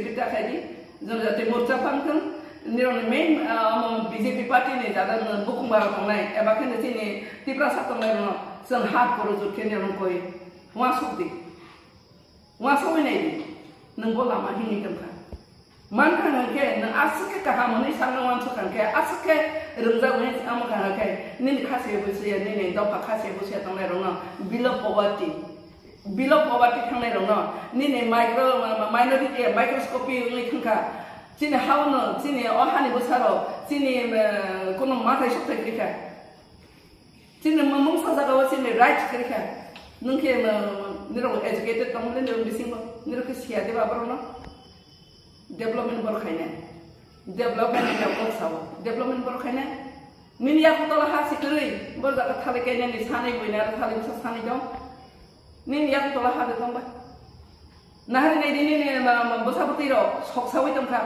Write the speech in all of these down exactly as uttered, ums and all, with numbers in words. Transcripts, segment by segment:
Bita khaidi, Janajati Morcha phang thung, nirokni main, ah, omo B J P party ni jada no bukung bara tongnai, eba khe chini Tiprasa tongnai rokno chwng ha koro jut khe nirok koi uansuk di. Uansugwi nai di. Nwng bo lama himwi tong kha. Man kha hwn khe nwng aswk khe kaham hwnwi sakno uansuk kha hwn khe aswk khe rwngjak hwnwi tamo kha hwn khe nini kha se busiya, nini dopha kha se busiya tongnai rokno below poverty. Below poverty thangnai rokno nini micro, minority, microscopy wngwi thangkha. Chini hao no, chini o hani bwsarok, chini, eh, kono mathai sokthai kwrwi kha. Chini mung sajagao chini right kwrwi kha. Nwng khe, eh, nirok educated tongmani nirok bisingo, nirok khe siya diba borokno? Development borok khainai. Development ni kok sao. Development borok khainai. Nini yak tola ha si kwrwi, bor jaga thali kainani sanai buina thali bwsa sanai dong. Nini yak tola ha de tong ba. Nahar nai di nini ma, ma, bwsa bwtwi rok sok sawi tong kha.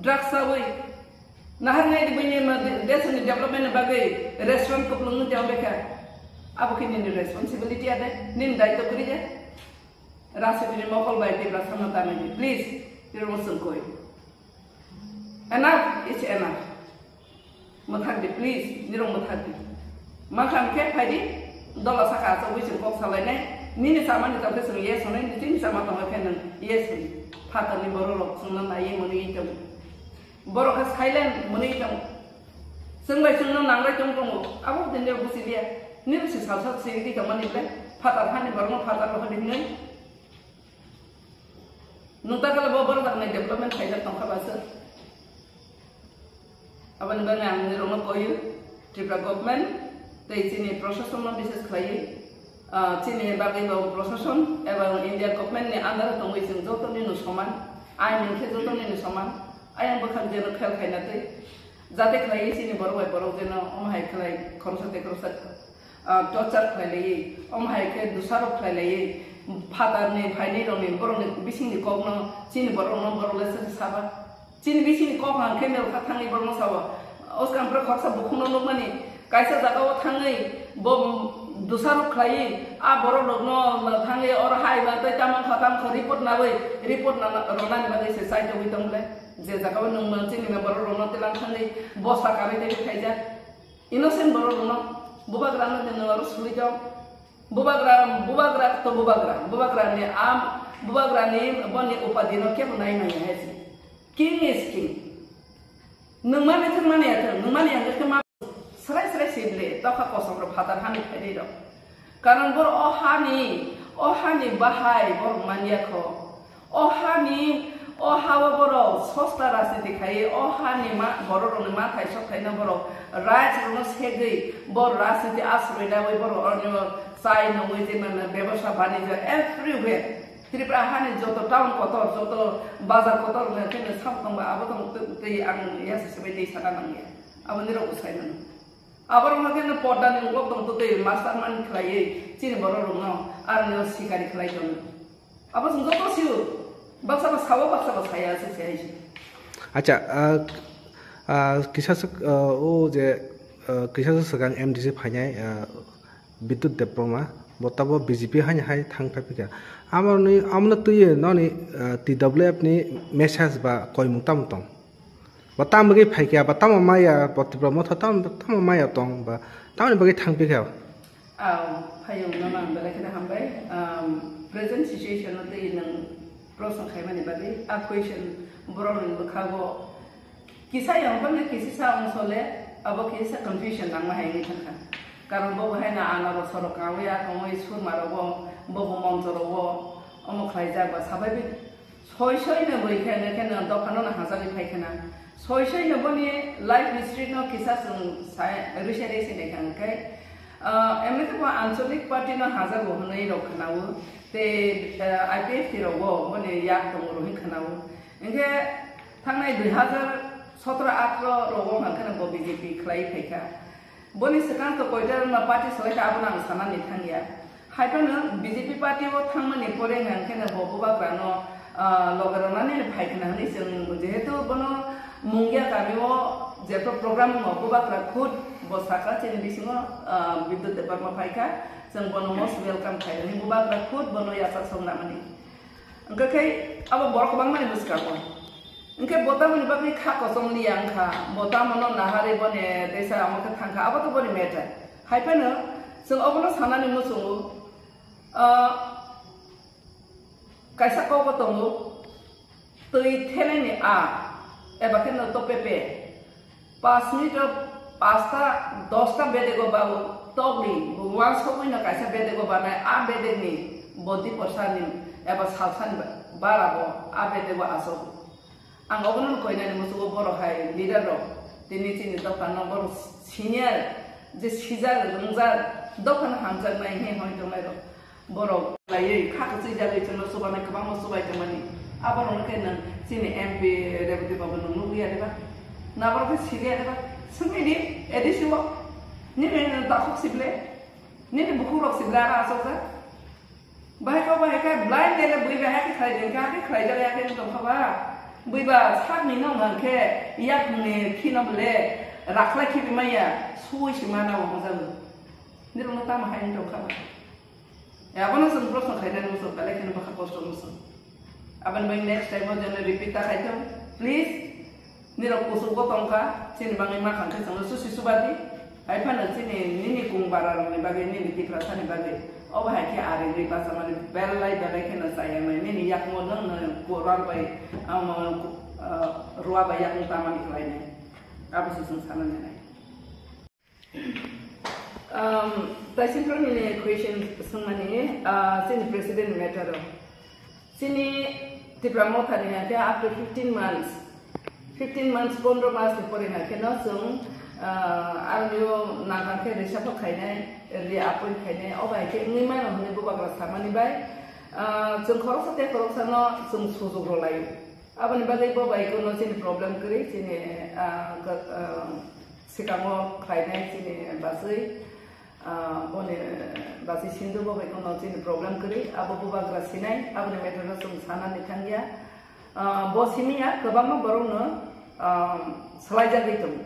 Drugs sawi. Nahar nai di buini ma de-, desoni development ni bagwi restaurant kuplung nung tong bekha. Abo khe nini responsibility ade, nini daitw kwrwi de. Rajniti ni mokol bai Tiprasa no tanwi di, please, Tiprasa no chwng koi. Enough is enough. Mwthak di, please, nirok mwthak di. Mankha hwn khe phai di, dola saka achugwi chwng kok salainai. Nini chamani tong khe chwng yes hwnwi, nini chama tong khe nwng yes hwnwi. Phatarni bororok chwngno naiwi mwnwi tong. Borok khe silent mwnwi tong. Chwng bai chwngno nangrai tong tongo. Abo din de busi liya. Nini si salsa siri di tongmani ble. Phatar hani borokno phatar rohor di hwnwi. Nwng ta kala bo borok ni development khaijak tong kha ba se. Aboni bagwi ang nirokno koyo, Tripura government tei chini proshasonno bises khlaiwi, ah, chini bagwi bo proshashan eba India government ni under o tongwi chwng joto nino soman, ain hwnkhe joto nino soman, ayang bwkhak jeno khel khaina twi, jate khlaiwi chini borok bai borok jeno omo hai khlai khoroksa tei khoroksa, ah, torture khlai laiwi, omo hai khe dusarop khlai laiwi, phatarni phainwi rokni borokni bisingni kokno chini borokno borok le saba. Chini bisingni kok hang khe mel kha thangwi borokno sao. O swkang borok khoroksa bukhukno nukmani, kaisa jagao thangwi bo dusarop khlaiwi, a borok rokno thangwi oro hai ba tei tamo kha tamo kha report nawi, report na ronani bagwi se chai tongwi tong ble. Je jagao nwng chini borok rokno tilang thangwi bosta karwi tei khaijak. Innocent borok rokno bubagra no nwng oro suri tong. Bubagra, bubagra to bubagra, bubagra ni am, bubagra ni boni upadi no kebo nai manya hai se. King is king. Nwng mani thang mani ya thang, nwng mani ya thang ma srai srai sible, tokha kosong ro phatar hani phaidi ro. Karon bor o hani, o hani bahai bor manya kho. O hani, o hao borok sosta rajniti khai, o hani ma-, borok rokni mathai sokthai no borok rights rokno segwi, borok rajniti asroi dawi borok oroni chai nungwi je mane bebosa banijyo everywhere. Tripura hani joto town kotor, joto bazar kotor hwnwi khe nwng sabo tongba abo tong twi ang yasa sebai tei sana nangya. Abo nirok bo sai mano. Aborok no khe no porda ni ulo tong twi master man khlaiwi chini borok rok no aroni o sikari khlai tono. Abo chwng joto sio. Baksa ba sao, baksa ba saya se se hai se. Acha, ah, ah, kisa swk, ah, o je, ah, kisa swk swkang M D C phainai, ah, Bidyut Debbarma, bo tabo B J P haino hai thang phai phikha. Amoni, amno twiwi noni, ah, T W F ni message ba koimung tamo tong? Bo tamo bagwi phaikha, bo tamo maya, bo Tipra Motha tamo, tamo maya tong, ba tamoni bagwi thang phikha? Aw, phayung no ang belai kheno hambai. Um, present situation no tei nwng proshno khaimani bagwi a question borok ni bwkhago kisa yang bangni kisa sa ongso le abo kisa confusion nangma hai wngwi thangkha. Karon bo bahai na ano ro sorok kangwi a kongwi surma rogo bo bo moncho rogo omo khlaijak ba sabai bi Soi soi no bui khe, hwnwi khe no dophano no hajagwi phai khna. Soi soi no boni life history no kisa chwng sai, rwsai rwsai nai kha hwnkhe, ah, M L A khe bo anchalik party no hajago hwnwi rok khna-o, tei, ah, I P F T rogo boni yak tongo rok hwnwi khna-o. Hwnkhe thangnai dui hazar sotro atro rogo hwnkhe no bo B J P khlai phai kha. Boni swkang to koita no party salai kha, abono ang sanani thang ya. Hai phano B J P party o thangmani pore hwnkhe no bo bubagra no, ah, loge rwnani phai khna hwnwi chwng, jehetu bono Mungia kami o jephru program o bubagra khud bo sakha chini bisingo, ah, Bidyut Debbarma phai kha, chwng bono most welcome khai hwnwi bubagra khud bono yachak song nangmani. Hwnkhe khe abo borok kwbangmani bwskango. Hwnkhe bo tamoni bagwi kha kosom liya wngkha, bo tamono naharwi boni teisa amo khe thangkha, abo to boni matter. Hai phano chwng obono sanani muchungo, ah, kaisa kokbo tongo, twi thenani a, eba khe no to pepe. Pas minute o pasta dosta bedego ba tokni, bo wansokwi no kaisa bedego banai, a bedegni bo diporsani eba salsani ba-, bara bo a bedego asok. Ang obono koinani musugo borok hai leader rok, tini chini dophano borok senior je sijak wngjak dophano hamjaknai he hoi tongnai rok. Borok laiwi kha kwchwi jagwi chwngno chubanai kwbangma chubai tongmani. Aborokno khe nwng chini M P Rebati Babu nwng nukliya diba? Naborok khe siliya diba? Swngwi di, A D C o. Nini takhuk sible? Nini bukhukrok sible aro achukjak? Bahai kha, bahai kha, blind dele bui bahai khe khlai dengkha, khe khlai jagwi akhe wng tongkha ba? Bui ba sakni no hwnkha khe yakni khino bole rakhlai khibi maya, sui si mana bo hwnjago. Nirokno tamo hai wng tongkha ba? E, abono chwng proshno khainani muchung, belai kheno bwkha kosto muchung. Aboni bai next time o jeno repeat ta khaithung, please. Nirok kuchugo tongkha, chini bagwi ma khang khe chwngno susi subadi. Hai phano chini nini kung bara rokni bagwi, nini Tiprasani bagwi. Obo hai khe arirwi bachamani belai belai kheno chayanai, nini yakmo nwng nwng kural bai, amo, ah, rua bai yakung tamani khlainai. Abo se chwng sanani nai. Um, Taisingkrok nini question swngmani, ah, chini president matter o. Chini Tipra Motha ni hwnkhe after fifteen months, fifteen months, pondro mas ni pore hwnkhe no chwng, ah, aroni o nangkang khe reshuffle khainai, reappoint khainai, o bai khe wngwi mano hwnwi bubagra samani bai, ah, chwng khoroksa tei khoroksa no chwng sujuk rw laio. Aboni bagwi bo bai kuno chini problem kwrwi, chini, ah, ka-, ah, swkango khlainai chini bachwi, ah, boni bachwi Sindhu bo bai kuno chini problem kwrwi, abo bubagra sinai, aboni matter no chwng sanani thangya. Ah, bo simi ya kwbangma borokno, ah, swlaijagwi tongo.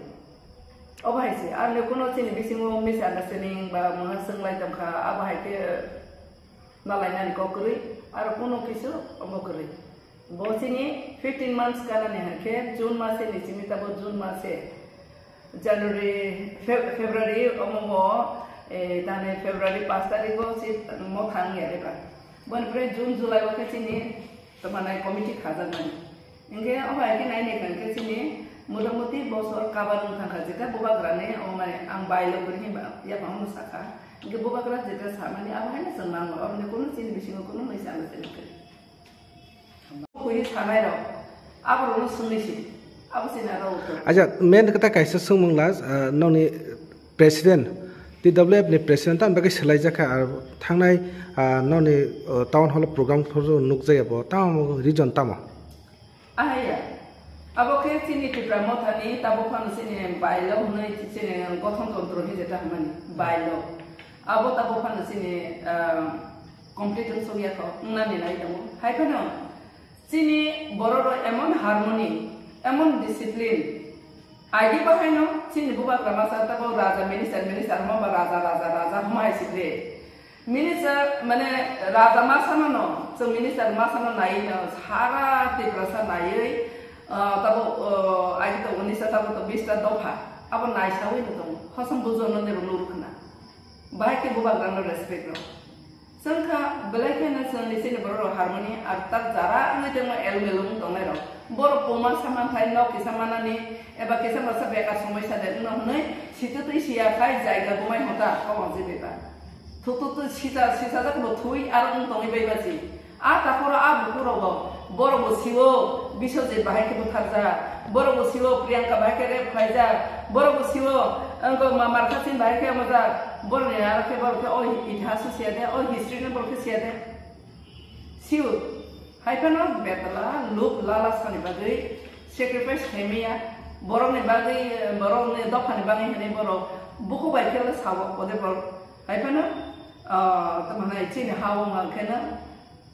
Obo hai se, aroni kuno chini bisingo misunderstanding ba mungha chwnglai tongkha, abo hai khe nalainani kok kwrwi, aro kuno kisu omo kwrwi. Bo chini fifteen months kanani hwnkhe June mase ni simi tabo June mase, January, Feb-, February omo bo, eh, tani February pash tarikh o si mo thang ya reba. Boni pore June, July o khe chini tongmani committee khajakmani. Hingke o hai khe nai nai kha hingke chini motamuti bosor kabar wng thang kha, jeta bubagra ni o mai ang bylaw kwrwi himba yaphang no sakha. Hingke bubagra jeta samani abo hai no chwng nango, abo ni kunu chini bisingo kunu mui chana chini kwrwi. Kuri sanai rok, abo rok no swngwi si, abo chini aro uttor. Acha, main kata kaisa swngmung la, ah, nokni President, T W F ni President tamo bagwi swlaijakha, ar thangnai, ah, nokni, oh, town hall o program phuru nukjakya bo, tamo reason tamo? Ahaya, abo khe chini Tipra Motha ni tabuk phano chini bylaw hwnwi chini gothon tontro hinwi jeta hwnmani bylaw. Abo tabuk phano chini, ah, complete wng sokya kho, wngnani nai tongo. Hai phano chini borok rok emon harmony, emon discipline, Agi bahaino chini bubagra masa tabo raja minister, minister hwnba raja, raja, raja hwnba hai sikre. Minister mane raja masano no, chwng minister masano naiwi no sara Tiprasa naiwi, ah, tabo, ah, agi to unisa tabo to bista dopha. Abo naisawi no tongo. Hosom bujo no nero nuru khna. Bahai khe bubagra no respect rw. Chwng kha belai kheno chwng ni chini borok rok harmony ar tak jara wngwi tongma elmelo wng tongnai rok. Borok puma saman thai nok kisa manani eba kisa masa bekar somoi sa de wngno hwnwi sitwtwi siya khai jaiga gumai hota kobang jibeba. Thututwi sita sisajak bo thui aro wng tongwi bai basi. A takhoro a bukhuk rogo borok bo siwo Biswajit bahai khe butharjak, borok bo siwo Priyanka bahai khe rape khlaijak, borok bo siwo wngkok ma Markha Singh bahai khe amajak, borok ni aro khe borok khe o itihas o siya de, o history no borok khe siya de. Siwo hai phano betala lub lala sani bagwi sacrifice khaimaya, borok ni bagwi, borok ni dopha ni bagwi hinwi borok bukhuk bai khe sao ode borok hai phano, ah, tamo hinai chini ha o wng khe no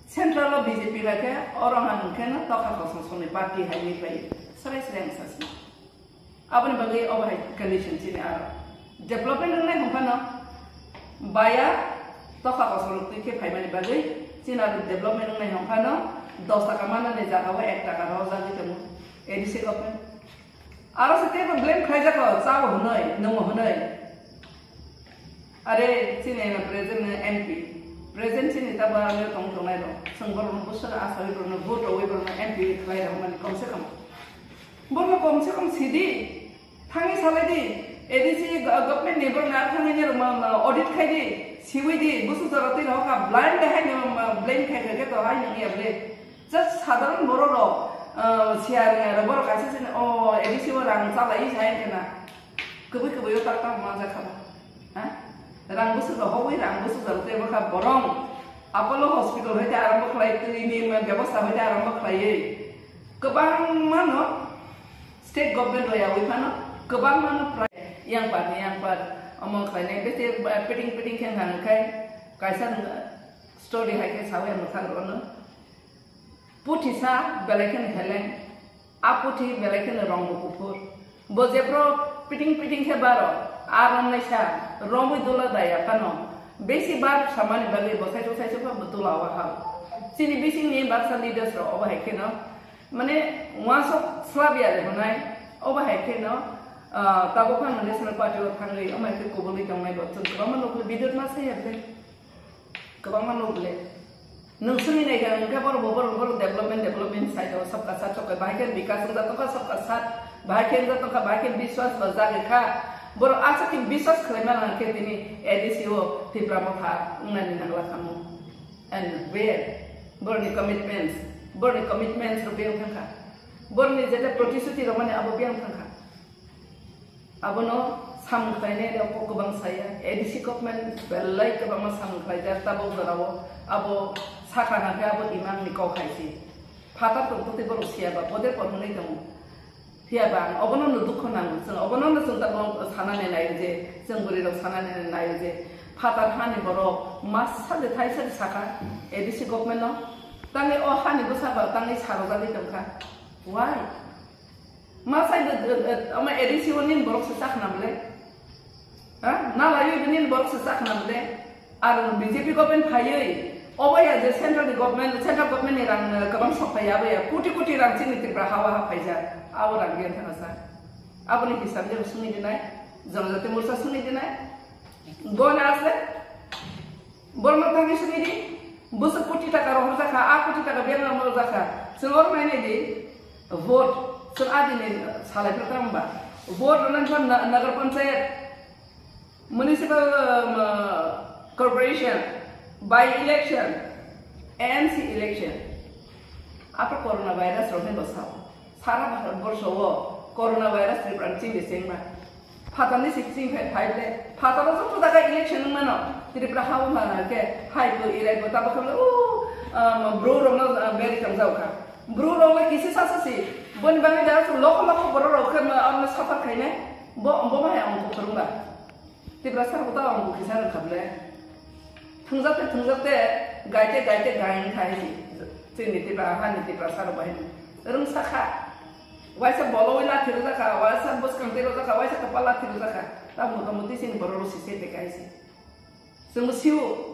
Central o B J P bai khe oro hwn khe no tokha kosong songni party hai ni pai sarai sarai ang sasini. Aboni bagwi obo hai condition chini aro. Development wngnai hwn phano baya tokha kosong rok twi khe phaimani bagwi chini aro development wngnai hwn phano Dos taka manani jaga o ek taka rojagwi tongo A D C government. Aro se teibo blame khlaijago, chao hwnwi, nwngo hwnwi. Are chini present ni M P, present chini tabo ang tong tongnai rok. Chwng borokno bwswk asawi borokno vote rwwi borokno M P khlai rw mani komse kom. Borokno komse kom sidi. Thangwi salai di, A D C go-, government ni borok na thangwi ni rwma, ma, audit khai di, siwi di, busu jora twi rok ha blind de hai no, ma, blame khai khai khe to hai nang ya ble. Just sadharan borok rok, ah, siya rwya rok borok kaisa sini, o, A D C o rang chalai sai khe na. Kwbwi kwbwi o tak tak ma ja kha ba. Ha? Rang busu rok hobwi rang busu jora twi rok ha borong. Apollo hospital hoite arambo khlai twi ni ma bebosta hoite arambo khlai. Kwbangma no State government rok yawi phano kwbangma no prai yang par ni yang par omo khlainai bete, eh, piting piting khe hang khai kaisa story hai khe sawi ang thang rono. Puthi sa belai khe heleng, a puthi belai khe rong bo kuphur. Bo jebro piting piting khe baro, a rong naisa romwi dula daya phano besi bar samani bagwi bo saichuk saichuk khe bo dula o ha. Chini bisingni baksa leaders rok obo hai kheno Mane, uansuk slabya le hwnai, obo hai khe no, ah, tabuk phano national party o thangwi, omo hai khe kubulwi tongnai bo, chwng kwbangma nukle, video ma saya ble, kwbangma nukle. Nwng simi nai kha, hwnkhe borok bo, borok, borok development, development sai tongo, sabka sath, sabka, bahai khe bikas wngja tongkha, sabka sath, bahai khe wngja tongkha, bahai khe biswas ba jagwi kha. Borok aswk khe biswas khlai mano hwnkhe tini A D C o Tipra Motha wngnani nangla khamu. And where? Borni commitments, borni commitments rok biyang thangkha. Borni jeta protishuti rok mani abo biyang thangkha. Abono samung khlainai rok kok kwbang saya. A D C government belai kwbangma samung khlaijak tabok jorao. Abo sakha hwnkhe abo imang ni kok hai se. Phatar tong tongtwi borok siya ba boder por hwnwi tongo. Phiya ba ang obono no dukho nango, chwng obono no chwng tabok sanani naio je, chwng bwrwi rok sanani naio je, phatar hani borok masa de thaisa de sakha A D C government no, tangwi o hani bwsa ba tangwi sarojagwi tongkha. Why? Masai de, de, de, ama A D C o nini borok se chakna bwle? Ha? Nalaiwi bini borok se chakna bwle? Ar B J P government phaiwi, obo ya je central ni government, central government ni rang, eh, kwbang sok phaiya, abo ya koti koti rang chini Tripura hawa ha phaijak. Abo rang biyan thana sa. Aboni hisab je sungwi dinai, Janajati Morcha sungwi dinai. Gona asle, borno thangwi sungwi di, bwswk koti taka rohorjak kha, a koti taka biyan rohorjak kha. Chwng oro nainai di, vote, chwng adini salai phano tamo ba. Vote rwna khe na-, Nagar Panchayat, Municipal, um, uh, Corporation, by-election, M C election. Apa coronavirus rok ni bwsao. Sara Bharat borsho o coronavirus Tripura ni chini chengma. Phatar ni si ching phai phai le. Phatar o joto jaga election wng mano. Tripura ha o ma ke hai ko irai ko tabo khamle, uh, um, bro rok no, uh, beri tong jao kha. Bro rok le kisi sasa si. Boni bangwi da lokho lokho borok rok khe ma, um, suffer khainai. Bo, bo ma hai ang ko phurung ba. Tiprasa rok ta ang kisa rwkha ble. Thwngjak te, thwngjak te, gai te, gai te, gai wngkha hai si. Chini Tipra, hani Tiprasa rok bai rwngsa kha. Waisa bolongwi lathi rwjak kha, waisa bwskang tei rwjak kha, waisa kwpal lathi rwjak kha. Ta mota moti chini borok rok si se te kai si. Chwng bo sio,